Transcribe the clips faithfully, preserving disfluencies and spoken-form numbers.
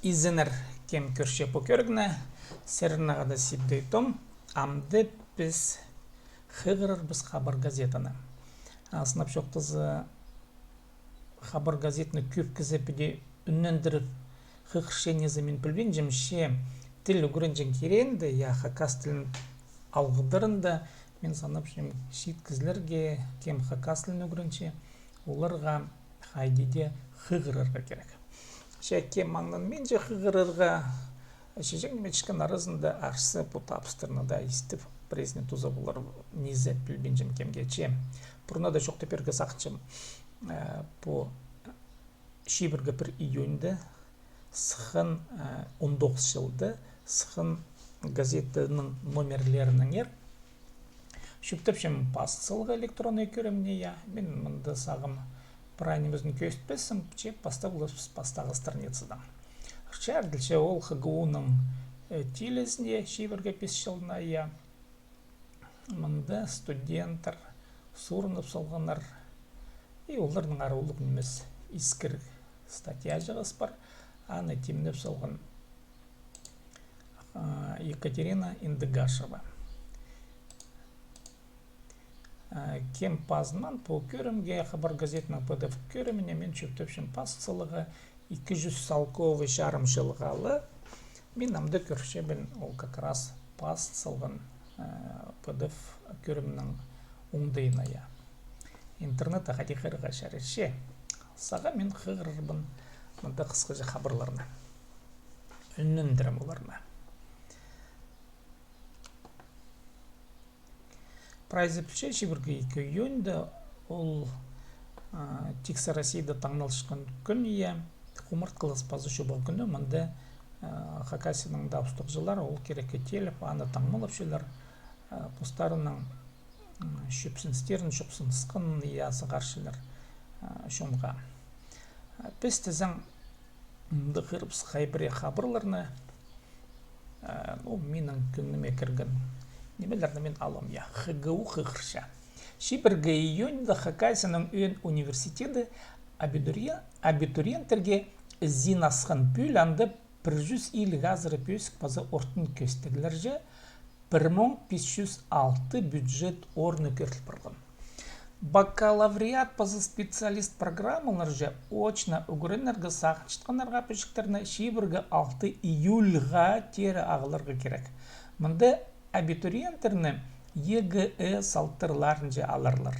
Изеннер, кем кӧрче пу кӧрігні, сірернең хада Сибдей Том. Амды піс хығырарбыс «Хабар» газетаны. А сынап чоохтаза, «Хабар» газетаны кӧп кізі піди ӱннендіріп хығырча низе, мин пілбинчем, че тіл ӱгренҷең кирегінде, я, хакас тілін алғыдарында, мин санапчам, чиит кізілерге, кем хакас тілін ӱгренче, оларға хайди даа хығырарға кирек. Че кем маңнанминча хығырарға, чечек ниме, чечек аразында арса пу табыстарны даа истіп, пірезіне туза полар низе, пілбинчем кемге. Че пурнада чоохтап пирерге сағынчам, э, пу чибіргі пір июньда сыххан, э, он тоғыс чылда сыххан газетаның номерлерінеңер чӧптепчем пас саларға электронный кӧріміне, я. Мин мында сағам прай нимезін кӧзітпеспін, че пастап аларбыс пастағы страницадаң. Чарыдылча ол ХГУ-ның, э, тілізінде чибіргі пис чылына, я. Мында студенттер сурынып салғаннар, и оларның ара улуғ нимес, искіріг статьяҷағыс пар, аны тимнеп салған, а, Екатерина Индыгашева. А, кем пазынмаан пу кӧрімге, «Хабар» газетаның П Д Ф кӧріміне, мин чӧптепчем пас саларға ікі чӱс салковый чарым чылға ла. Мин амды кӧрчебін, ол как раз пас салған, э, П Д Ф кӧрімнің оңдайына, я. Интернетте хайди хығырарға чарир че. Сағам мин хығырарбын мында хысхаҷа хабарларны. Ӱннендірем оларны. Прайзы пілче, чибіргі ікі июньда ол, а, тиксі Россияда таңналчатхан кӱн, я, хумартхылас паза чобағ кӱні. Мында, а, Хакасияның даа устағҷылары ол кирекке тееліп, аны таңмалапчалар, а, постарының, м, чӧпсіністерін, чӧпсінісхенін, я, сығарчалар, а, чонға. А, піс тізең, мында хығырыбыс хай пірее хабарларны, э, ну, минің кӧңніме кірген нимелерні мин алам, я. Х Г У хығырча. Чибіргі июньда Хакасияның ӧӧн университеті абитуриен-, абитуриенттерге ізен асхан пӱӱл, анда пір чӱс илиг азыра пӧзік паза ортын кӧстіглерҷе пір муң пис чӱс алты бюджет орны кӧріл парған. Бакалавриат паза специалист программаларҷа очно ӱгренерге сағынчатханнарға пічіктерні чибіргі алты июльға теере ағыларға кирек. Мында абитуриенттерні Е Г Э салтарларынҷа аларлар.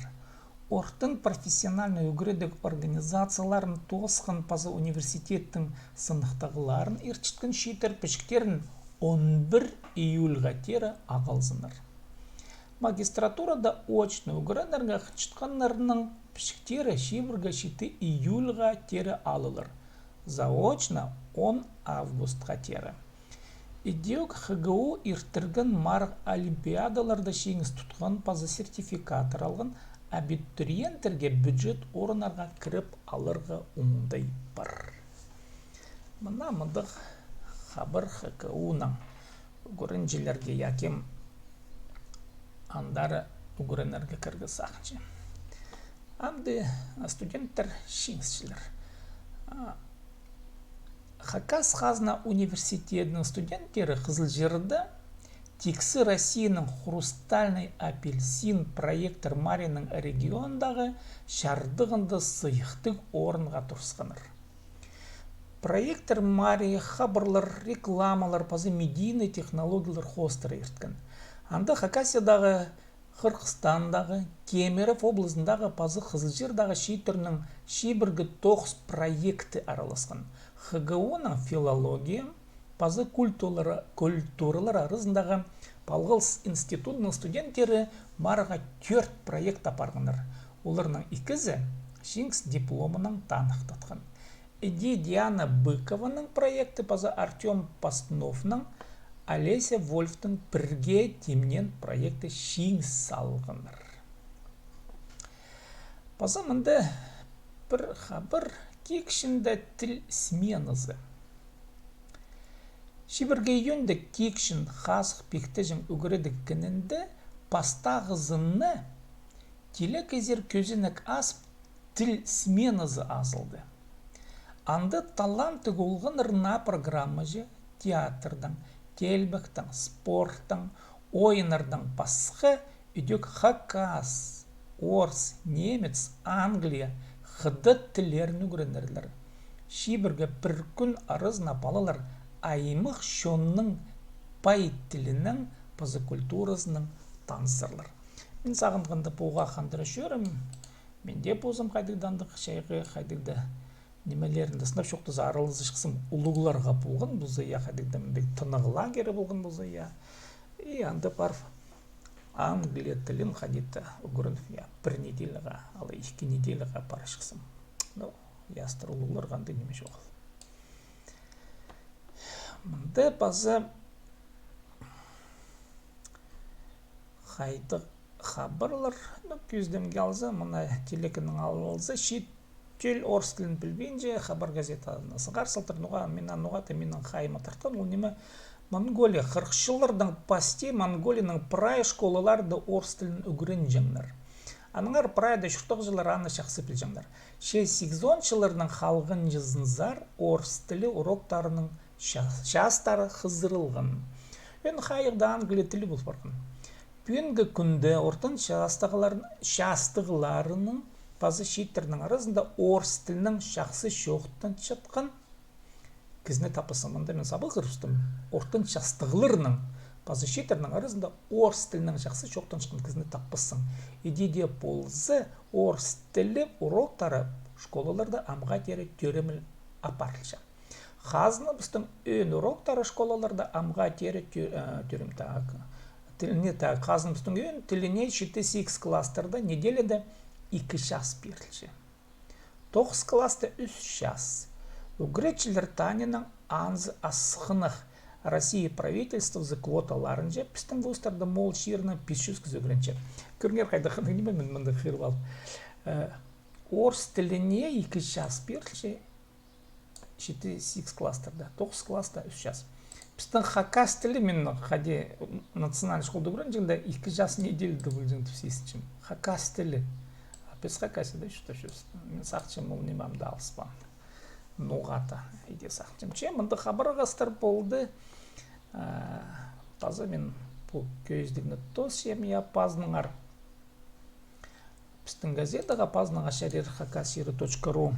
Ортын профессиональный ӱгредіг организацияларын тоосхан паза университеттің сыныхтағыларын иртчеткен чииттер пічіктерін он пір июльға теере ағылзыннар. Магистратурада очно ӱгренерге хынчатханнарның пічіктері чибіргі читі июльға теере алылар, заочно он августха теере. Идӧк Х Г У иртірген марығ олимпиадаларда чиңіс тутхан паза сертификаттар алған абитуриенттерге бюджет орыннарға кіріп аларға оңдай пар. Мына мындағ хабар Х К У-наң. Ӱгренҷілерге, я кем андар ӱгренерге кірерге сағынча. Амды студенттер чиңісчелер. А, Хакас хазна университедінің студенттері Хызылчарда тиксі Россияның «Хрустальный апельсин» проекттер марийның региондағы чардығында сыйыхтығ орынға турысханнар. Проекттер марии хабарлар, рекламалар паза медийный технологиялар хоостыра ирткен. Анда Хакасиядағы, Хырғызстандағы, Кемерово облазындағы паза Хызылчардағы чииттернің чибіргі тоғыс проекті араласхан. Х Г У-ның филология паза культуралар, культуралар аразындағы палғалыс институдының студенттері марығға тӧрт проект апарғаннар. Оларның ікізі чиңіс дипломынаң таныхтатхан. Іди Диана Быкованың проекті паза Артём Постновның, Олеся Вольфтың «Пірге тимнеен» проекті чиңіс салғаннар. Паза мында пір хабар: кикчінде тіл сменазы. Чибіргі июньда кикчин хазых пиктеҷең ӱгредіг кінінде пастағызына тилек изер кӧзенек азып, тіл сменазы азылды. Анда таланттығ олғаннар наа программаҷа театрдаң, теелбектең, спорттаң, ойыннардаң пасха ідӧк хакас, орыс, немец, англия, хыдат тіллерін ӱгренерлер. Чибіргі пір кӱн аразына палалар аймах чонның пай тілінең паза культуразынаң танысарлар. Мин сағынғанда, пу уғаа хандыра чӧрем. Мин дее позым хайдағ-да андағ чайғы, хайдағ-да нимелерінде сынап чоохтаза, араласчатхам улуғларға полған полза, я, хайдағ-да мындағ тынағ лагері полған полза, я. И анда парып, англия тілін хайди-да ӱгреніп, я, пір неделяға, алай ікі неделяға парчатхам. Ну, ястар, улуғларға андағ ниме чоғыл. Мында паза хайдағ хабарлар, ну, кӧзідімге алза, мына телеканның алза, чиит тӧл орыс тілін пілбинче, «Хабар» газетаны сығар салтыр, ноға, мин, ноға-да минің хайыма тартхан, ол ниме, Монголия, хырых чыллардаң пасти Монголияның прай школаларында орыс тілін ӱгренҷеңнер. Аннаңар прай даа чуртағҷылар аны чахсы пілҷеңнер. Че сигізон чылларның халғанҷызынзар орыс тілі уроктарының ча-, частары хызырылған. Ӧӧн хайығда англия тілі пол парған. Пӱӱнгі кӱнде ортын частығларын-, частығларының паза чииттернің аразында орыс тілінең чахсы чоохтанчатхан кізіні таппассың. Мында мин саба хырыбыстым. Ортын частығларының паза чииттернің аразында орыс тілінең чахсы чоохтанчатхан кізіні таппассың. Іди дее полза, орыс тілі уроктары школаларда амға теере тӧреміл апарылча. Хазыныбыстың ӧӧн уроктары школаларда амға теере тӧ-, э, тӧрем, так. Тіліне, так, хазыныбыстың ӧӧн тіліне читі-сигіс класстарда неделяда ікі час пирілче. Тоғыс класста ӱс час. Ӱгретчілер танының анзы асхынах. Россия правительствозы квоталарынҷа пістің вузтарда мол чирінең пис чӱс кізі ӱгренче. Кӧріңер, хайдағ хынығ ниме, мин мында хығырып алып. Э, орыс тіліне ікі час пирілче, читі-сигіс класстарда, тоғыс класста ӱс час. Пістің хакас тілі, мин хайди национальный школада ӱгренҷеңде, ікі час неделяда полҷаң тіп сизінчем. Хакас тілі. А піс Хакасияда чуртапчабыс. Мин сағынчам, ол ниме ам даа алыспаан. Ноға-да, іди сағынчам. Че мында хабар ағастар полды. А, паза мин пу кӧзідігні тоосчам, я, пазыныңар. Пістің газетаға пазынарға чарир хакас чирі точка ру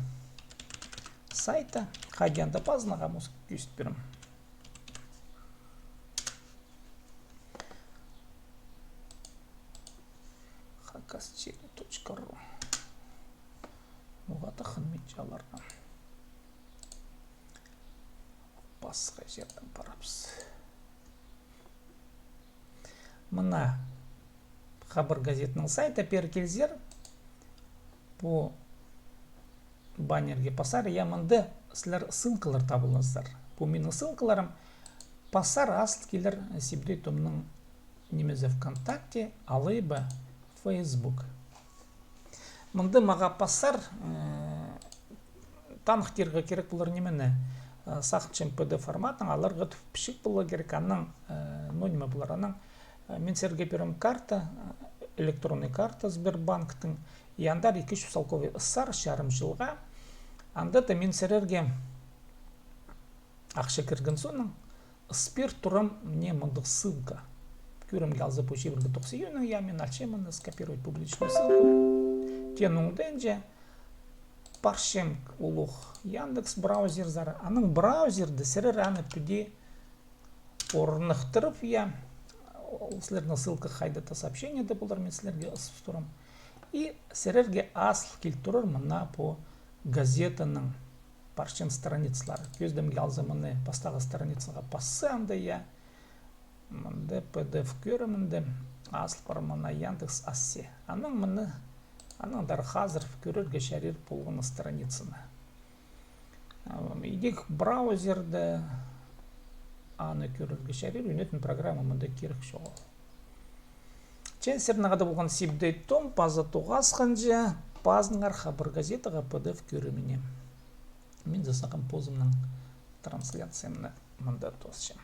сайты. Хайди анда пазынарға, музыка кӧзіт пирем. Хакас чирі точка ру. Ноға-да хынминча аларға. Пасха чирдең парабыс. Мына Хабар газетаның сайты, пеер килзер, пу баннерге пасар, я, мында сірер ссылкалар таап аларзар. Пу минің ссылкаларым. Пасар азыл килер Сибдей Томның нимезі, ВКонтакте, алай ба Фейсбук. Мында мағаа пасар, э, таныхтирға кирек полар нимені, э, сағынчам, П Д Ф форматнаң аларға тіп пічік поларға кирек, анаң, э, ну, ниме полар, анаң, э, мин сірерге пирем карта, э, электронный карта Сбербанктың, и андар ікі чӱс салковай ысар чарым чылға. Анда даа мин сірерге ахча кірген соонаң ыс пир турам, мына мындағ ссылка. Кӧрімге алза, пу чибіргі тоғыс июньнаң, я, мин алчам мыны, скопировать публичную ссылку. Теен оңдайынҷа парчам улуғ Яндекс браузерзар. Анаң браузерде сірер аны піди орныхтырып, я, ол сірернің ссылка хайда-да сообщениеде полар, мин сірерге ызып турам. И сірерге азыл кил турар мына пу газетаның парчан страницалары. Кӧзідімге алза, мына пастағы страницаға пасса анда, я, мында П Д Ф кӧрімінде азыл пар мына Яндекс Асси. Анаң мына, анаң андар хазыр кӧрерге чарир полған страницаны. Ам, идӧк браузерде аны кӧрерге чарир, ӱнетін программа мында кирек чоғыл. Че сірернең хада полған Сибдей Том, паза тоғасханҷа, пазыныңар Хабар газетаға П Д Ф кӧріміне. Мин дее сағам позымның трансляциямны мында тоосчам.